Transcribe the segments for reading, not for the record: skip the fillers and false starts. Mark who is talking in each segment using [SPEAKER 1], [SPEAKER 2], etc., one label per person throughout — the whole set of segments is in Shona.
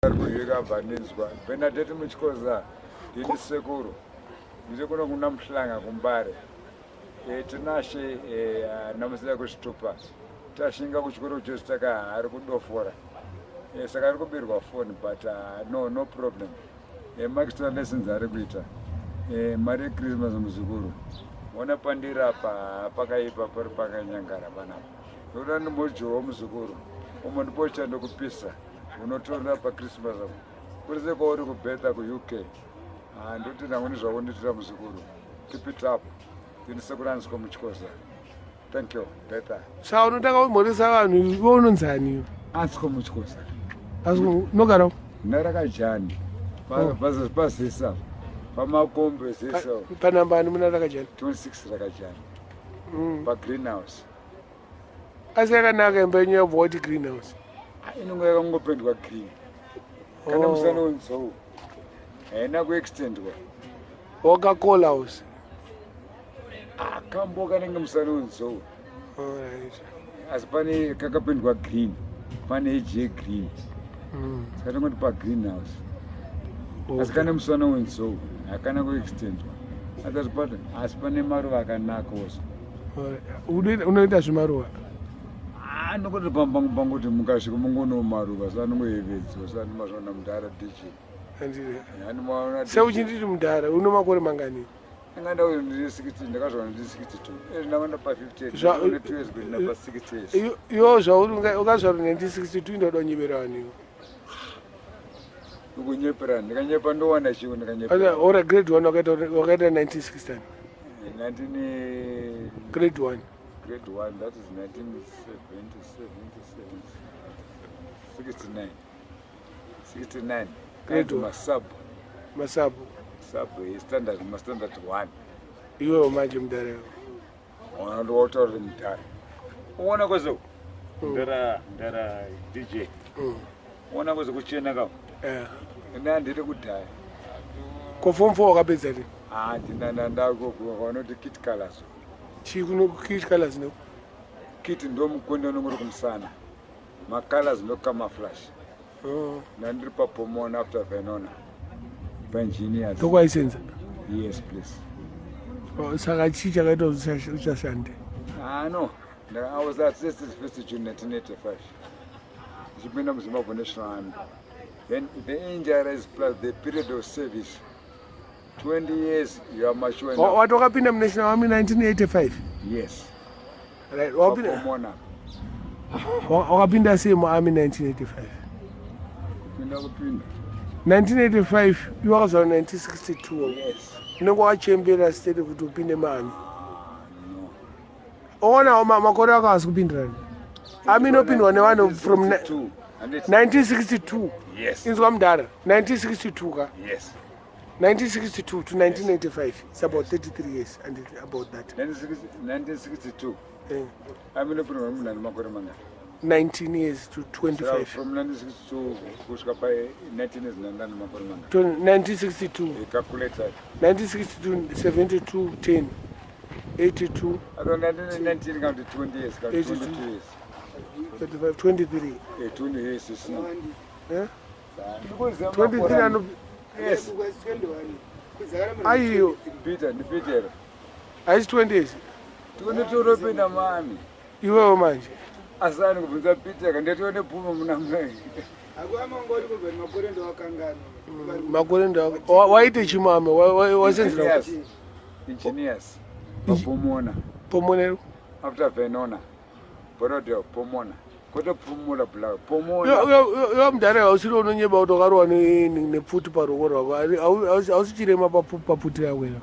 [SPEAKER 1] Ari abva ndinzwa. Bernadette Muchikoza, ndini sekuru. Ndiri kuno kuna Mhlanga kuMbare. Tinashe namusida kuzvitupa. Tashinga kuchikoro Jesu taka ari kudofora. Saka ari kubirwa phone but no no problem. Maextra lessons ari kuita. Mari yeChristmas muzukuru. Ona pandiri apa pakaipa pari pakanyangara panapa. Ndoda ndimbojowa muzukuru. Umo ndipo chandokupisa. Unotorera paChristmas apo. Kuri kwauri kubetha kuUK. Ah, ndoti nangu nezvaundiitira muzukuru. Keep it up. Ndini sekuru Ansco Muchikoza. Thank you. Betha.
[SPEAKER 2] Saka unotanga kumhoresa vanhu iwe unonzani iwe?
[SPEAKER 1] Ansco Muchikoza.
[SPEAKER 2] Asi unogara
[SPEAKER 1] Narakajani.
[SPEAKER 2] Oh.
[SPEAKER 1] Pazisa. Pamakombe zisa.
[SPEAKER 2] Panamba ani muna Rakajani?
[SPEAKER 1] 26 Rakajani. Pa greenhouse.
[SPEAKER 2] Asi yakanaka imba yenyu yabva wati greenhouse.
[SPEAKER 1] Ah, inonga yakangopendwa green. Kana
[SPEAKER 2] Oh.
[SPEAKER 1] musana wenzou. Haina kuextendwa.
[SPEAKER 2] Wakakola house.
[SPEAKER 1] Ah, kambo kanenge musana wenzou.
[SPEAKER 2] Alright.
[SPEAKER 1] Asi pane kakapendwa green. Pane edge yegreen. Saka tongoti pagreenhouse. Asi kane musana wenzou. Hakana kuextendwa. Atazvipata asi pane maruva akanaka also.
[SPEAKER 2] Alright. Unoita zvemaruva?
[SPEAKER 1] Ah, nokuti pambangu pangu kuti mukasvika mungono maruva so anongoyevedzwa so anomazvona mudhara DJ.
[SPEAKER 2] Handiti.
[SPEAKER 1] Anomaona
[SPEAKER 2] Sei uchinditi mudhara? Une makore mangani?
[SPEAKER 1] Ndanga ndauya ndiri 60 ndakazvona ndiri 62. Ndanga ndapa 58. Ndine 2 years kuti ndapa 60 years.
[SPEAKER 2] Iwo zvauri ukazvarwa 1962 ndoda kunyepera vanhu iwe.
[SPEAKER 1] Ukunyepera ndikanyepa ndowana chiwo ndikanyepera.
[SPEAKER 2] Ora grade 1 wakaita 1960.
[SPEAKER 1] 19
[SPEAKER 2] grade 1.
[SPEAKER 1] Grade 1 that is 1977 69. 69.
[SPEAKER 2] Grade 1.
[SPEAKER 1] Masabu.
[SPEAKER 2] Masabu.
[SPEAKER 1] Sub standard mastandard 1.
[SPEAKER 2] Iwewe manje mudhara iwe.
[SPEAKER 1] Ona ndotaura mudhara. Uona kwezo. Ndara DJ. Uona kwezo kuchena ka. Ina ndiri kudhaya.
[SPEAKER 2] Ko form 4 wakapedza rini?
[SPEAKER 1] Ah, ndina ndako vanoti kit colors.
[SPEAKER 2] Chii kuno kit colors no?
[SPEAKER 1] Kit ndo mukonde unongori kumusana. Macolors ndo camouflage.
[SPEAKER 2] Oh.
[SPEAKER 1] Ndandiri pa Pomona after Venona. Pa engineers.
[SPEAKER 2] Ndokwaisenza?
[SPEAKER 1] Yes, please.
[SPEAKER 2] Oh, saka chii chakaita kuti uchashande?
[SPEAKER 1] Ah, no. I was at 1st June 1985. Ndichipinda muZimbabwe National Army. Then the injuries plus the period of service. 20 years you are mature enough.
[SPEAKER 2] Wati wakapinda muNational Army 1985?
[SPEAKER 1] Yes.
[SPEAKER 2] Right,
[SPEAKER 1] Pomona.
[SPEAKER 2] Wakapinda sei muArmy 1985?
[SPEAKER 1] Kupinda.
[SPEAKER 2] 1985 iwe wakazvarwa 1962.
[SPEAKER 1] Yes.
[SPEAKER 2] Unenge wachembera steady kuti upinde muArmy.
[SPEAKER 1] No.
[SPEAKER 2] Oona makore ako haasi kupindirana. Army inopindwa nevanhu from 1962.
[SPEAKER 1] Yes.
[SPEAKER 2] Inzwa mudhara 1962 ka.
[SPEAKER 1] Yes.
[SPEAKER 2] 1962 to 1985. It's about 33 years and about that.
[SPEAKER 1] 1962. Army inopindwa nemunhu ane makore mangani?
[SPEAKER 2] 19 years to 25.
[SPEAKER 1] From 1962 kusvika pa 19 years nandani makore mangani?
[SPEAKER 2] 1962.
[SPEAKER 1] Calculator.
[SPEAKER 2] 1962 72 10 82.
[SPEAKER 1] Ado 1919 kana kuti 20 years kana 22 years.
[SPEAKER 2] 35 23.
[SPEAKER 1] 20 years is no.
[SPEAKER 2] Eh? 23 ano.
[SPEAKER 1] Yes.
[SPEAKER 2] Aiyo.
[SPEAKER 1] Peter, ndi Peter.
[SPEAKER 2] Haisi 20 years.
[SPEAKER 1] 22 unopinda mami.
[SPEAKER 2] Iwewe manje.
[SPEAKER 1] Asani kubvunza Peter kandetiwe nepfuma muna mai.
[SPEAKER 3] Makore ndowakangana.
[SPEAKER 2] Makore ndo waite chimame wasenzera.
[SPEAKER 1] Engineers. Pomona.
[SPEAKER 2] Pomona.
[SPEAKER 1] After Venona. Borodale Pomona. Kwete Pumula Bulawayo. Pomona.
[SPEAKER 2] Yo mudhara hausiri unonyeba kuti wakarohwa nepfuti paruoko rwako. Hausi chirema papfuti yako ino.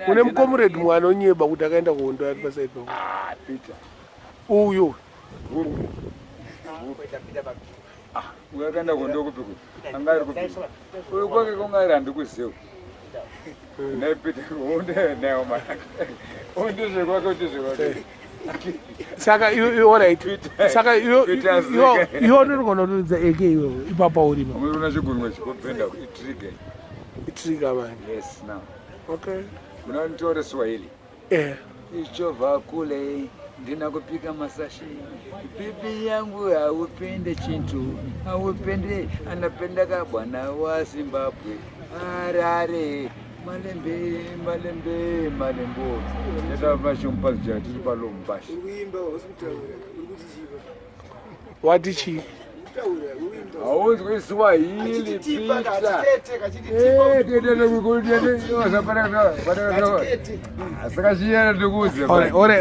[SPEAKER 2] Une mucomrade mumwe anonyeba kuti akaenda kuhondo ari paside pako.
[SPEAKER 1] Ah, Peter.
[SPEAKER 2] Uyu.
[SPEAKER 1] Ah, uyu akaenda kuhondo kupi kupi? Anga ari kupi? Uyu kwake kunga ari handikuziva. Naye Peter unde naye mara. Unde zvekwake unde zvekwake.
[SPEAKER 2] Saka iwe alright. Saka iwe iwe unogona kutoridza AK iwewe ipapa urima.
[SPEAKER 1] Unoona chigunwe chikupenda itrigger.
[SPEAKER 2] Itrigger manje.
[SPEAKER 1] Yes now.
[SPEAKER 2] Okay.
[SPEAKER 1] Unanitore Swahili.
[SPEAKER 2] Eh.
[SPEAKER 1] Ichova kule. Ndina kupika masashi pipi yangu haupende chintu haupende anapenda ka bwana wa Zimbabwe Harare malembe malembe malembo ndeta vashumpa tiri palombashi
[SPEAKER 2] wati chii
[SPEAKER 1] haunzwi swahili saka chiyana ndikuudze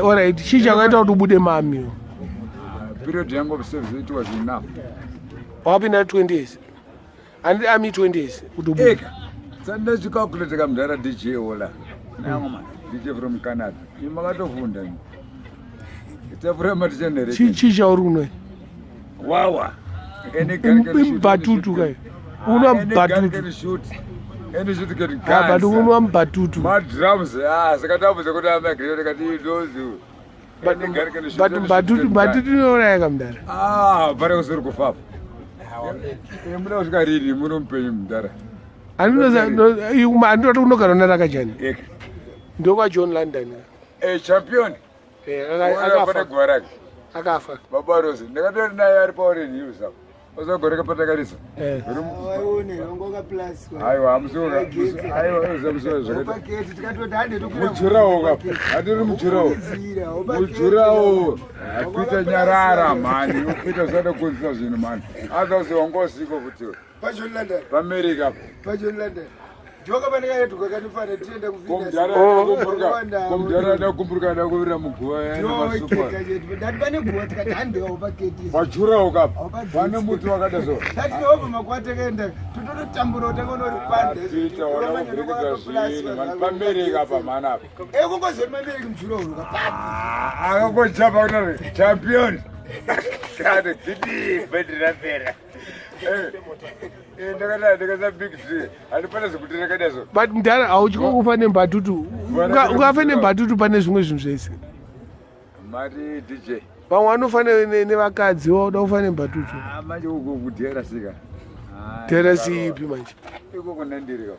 [SPEAKER 2] orit chii chakaita kuti ubude mami
[SPEAKER 1] period yangu of service it was enough
[SPEAKER 2] wakapinda 20 years handiti ami 20 years kuti ubude
[SPEAKER 1] eka sandachicalculate kamudhara dj ola nangoma dj from canada imi makatofunda imi tafura matichanere
[SPEAKER 2] chii chauri kunoi
[SPEAKER 1] wawa
[SPEAKER 2] Imbatutu kai. Unwa mbatutu. Ah, but unwa mbatutu.
[SPEAKER 1] Madrums ah saka tabvunza kuti amagiriro tikati idozi.
[SPEAKER 2] But but mbatutu mbatutu inouraya kamdara.
[SPEAKER 1] Ah, pare kusiri kufa. Eh, muda kusvika rini muno mupenyu mudhara.
[SPEAKER 2] Andinoda kunogara narakajani.
[SPEAKER 1] Eka.
[SPEAKER 2] Ndokwa John London.
[SPEAKER 1] Eh, champion.
[SPEAKER 2] Eh,
[SPEAKER 1] Akafa.
[SPEAKER 2] akafa.
[SPEAKER 1] Guva rake.
[SPEAKER 2] Akafa.
[SPEAKER 1] Baba Rose, ndakatori naye ari paOren Hills apo. Ozagoreka patakarisa.
[SPEAKER 2] Eh.
[SPEAKER 1] Aiwa, hamusiwo. Aiwa, hamusiwo zvakaita. Mujurawo ka. Hatiri mujurawo. Mujurawo. Peter nyarara mhani. Peter usada kukonzesa zvinhu mhani. Otherwise wangosiko futi. PaAmerica apo. Komudhara ada kumburuka ada kuvirira muguva yanemasupa. Pajurawo ka. Pane muti wakada so. Peter wada kuvhiringidza zvinhu mhani. PaAmerica apa mhani apa. Akangojamba kudaro champion. Kade gidi bhendi rapera. Ndakada ndakasa big tree. Handipana zvekuti rakada so.
[SPEAKER 2] But mudhara hautyi kufa nembatutu. Ungafe nembatutu pane zvimwe zvinhu zvese.
[SPEAKER 1] Mari DJ.
[SPEAKER 2] Vamwe vanofa nevakadzi vauda kufa nembatutu.
[SPEAKER 1] Ah manje uko kuDRC ka.
[SPEAKER 2] DRC ipi manje?
[SPEAKER 1] Iko kunandiri ka.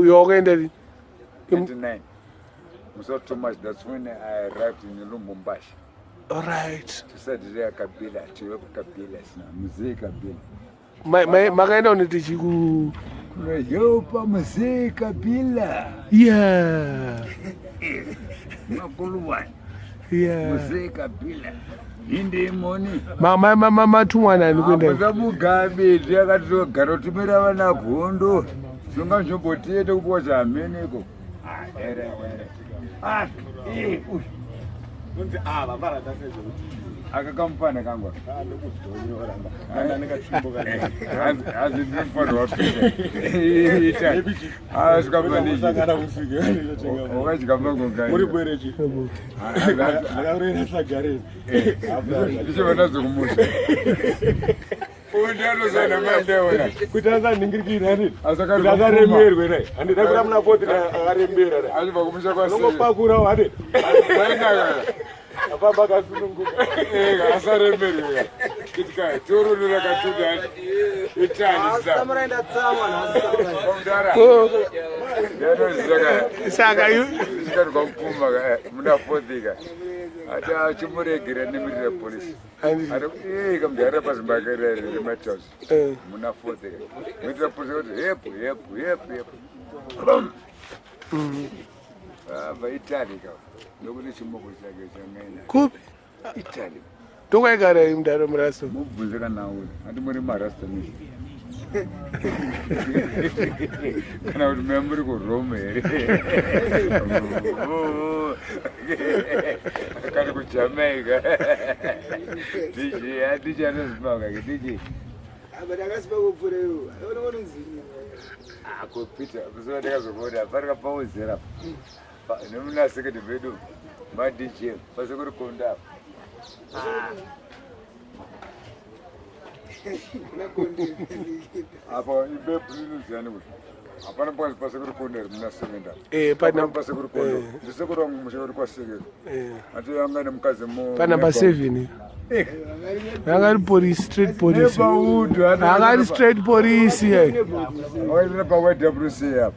[SPEAKER 2] Yawakaenda rini?
[SPEAKER 1] 99. Musa Thomas, that's when I arrived in Lubumbashi.
[SPEAKER 2] Alright.
[SPEAKER 1] Tusadira Kabila, to Kabila, Mzee Kabila.
[SPEAKER 2] Makaenda unoita chiku
[SPEAKER 1] Kunoyopa Mzee Kabila.
[SPEAKER 2] Yeah.
[SPEAKER 1] Makuluwani.
[SPEAKER 2] Yeah.
[SPEAKER 1] Mzee Kabila. Inde moni.
[SPEAKER 2] Matumwa nani kuenda?
[SPEAKER 1] Musa Mugabe ndiye akatogara kutumira vana gondo. Sunga nzvimbo kupuwa zvameneko. Ah, ere ere. Ah, eh, uyu.
[SPEAKER 3] Unzi ava varadasezvekuti
[SPEAKER 1] Akakamupana kangu aka.
[SPEAKER 3] ndokudonyora nekatsvimbo
[SPEAKER 1] Hanzi ndinofanirwa wapinda. Asvika
[SPEAKER 3] kakusangana kusvika
[SPEAKER 1] Wakadya mango
[SPEAKER 3] muri bwerechi ndakarera sagareni
[SPEAKER 1] Ndichibva ndazokumusha. Uyu ndianozana mandeona.
[SPEAKER 3] kuti asanhingirikirani
[SPEAKER 1] Asakari
[SPEAKER 3] kuti asaremerwe nai handida kuda muna foti akarembera nai
[SPEAKER 1] Achibva kumusha kwasei.
[SPEAKER 3] unongopakurawo hande
[SPEAKER 1] Zainaka.
[SPEAKER 3] afamba akasununguka
[SPEAKER 1] Ega asaremerwe. Kitika toro rakatunda. Itani sa. Komdara. Ndanoziva
[SPEAKER 2] Saka you
[SPEAKER 1] Zvikari kwamupfuma muna fodhika. Ati achimuregera nemirira polisi. Ati ee kamudhara pazimbakera remathouse.
[SPEAKER 2] Eh.
[SPEAKER 1] Muna fodhika. Mirira polisi kuti hepu hepu hepu hepu. Abva Italy ka. Ndokuti chimoko chake changaina.
[SPEAKER 2] kupi?
[SPEAKER 1] Italy.
[SPEAKER 2] Ndokwaigara mudhara muraso.
[SPEAKER 1] Mubvunze kana uri. Ati muri marasta misi. Kana kuti maya muri kuRome here? Kana kuJamaica. DJ, ah, DJ anozipanga ke DJ. Ah, ko Peter, musi wandakazokuona parika pauzera. Nemuna second vedu ma DJ pasekuri konda apa. Apa ibepu inoziyani kuti hapana panzi pasekuri konda here muna second apa.
[SPEAKER 2] Eh, pana
[SPEAKER 1] Hapana pasekuri konda. Ndisekuri wangu musha uri kwasekuri.
[SPEAKER 2] Eh.
[SPEAKER 1] Ati anga nemukadzi mu
[SPEAKER 2] Pa number 7.
[SPEAKER 1] Eh,
[SPEAKER 2] Anga ari police, straight police.
[SPEAKER 1] nepaudu
[SPEAKER 2] Anga ari straight police. Yeah.
[SPEAKER 1] Wakaitira pa YWC apa.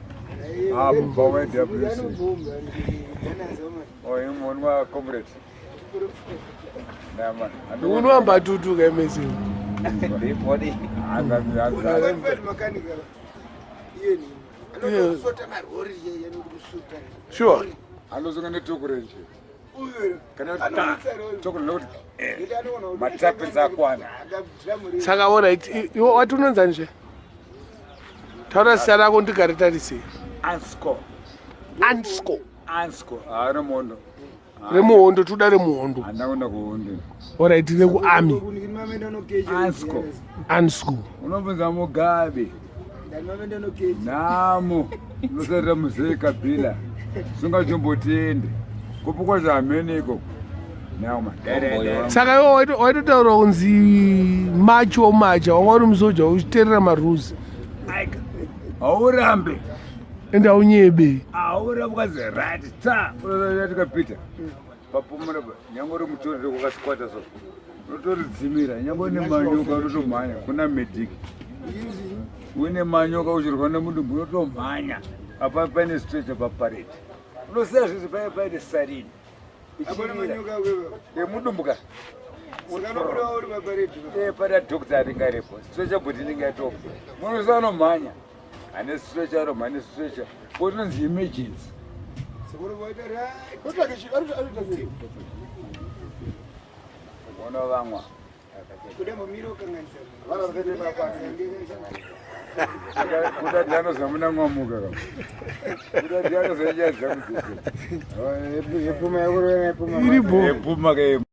[SPEAKER 1] Apo pa YWC. Oh, imwe wa comrade.
[SPEAKER 2] Unwa mbatutu kaimese. Sure.
[SPEAKER 1] Anozonga netokurenje. Kana tokure nekuti matapi dzakwana.
[SPEAKER 2] Saka alright, iwe wati unonzani zve? Taura zita rako ndigare tarisei.
[SPEAKER 1] Ansco.
[SPEAKER 2] Ansco.
[SPEAKER 1] Ansco. Haana mondo.
[SPEAKER 2] Remuhondo toda remuhondo.
[SPEAKER 1] Handina kuenda kuhondo.
[SPEAKER 2] Alright, rekuarmy.
[SPEAKER 1] Ansco.
[SPEAKER 2] Ansco.
[SPEAKER 1] Unobvunza Mugabe. Nhamo. Unosarira muzee Kabila. Sungachombotiende. Kupukwa zvahamene ikoko.
[SPEAKER 2] Saka iwe waitotaura kunzi macho macha wanga uri musoja uchiterera marules.
[SPEAKER 1] Haurambe.
[SPEAKER 2] Ende haunyebe.
[SPEAKER 1] Haurambe ukazi right ta. Unotikapita. Papumura nyange uri mutoriro kwakasikwata so. Unotoridzimira nyange une manyoka unotomhanya kuna medic. Une manyoka uchirwa nemudumbu unotomhanya. Apa paine stretcher paparade. Unosiya zvese paine paine sarini. Yemudumbu ka. Pana doctor anenge aripo. Stretcher body inenge yatopa. Munhu anomhanya. Ane stretcher anomhanya stretcher. Potinonzi emergency. Unovamwa. Kuda ndianozwa muna mwamuka ka. Kuda ndianozwa nyaya dzangu dzese.
[SPEAKER 2] Iri bo.
[SPEAKER 1] Yepuma ka.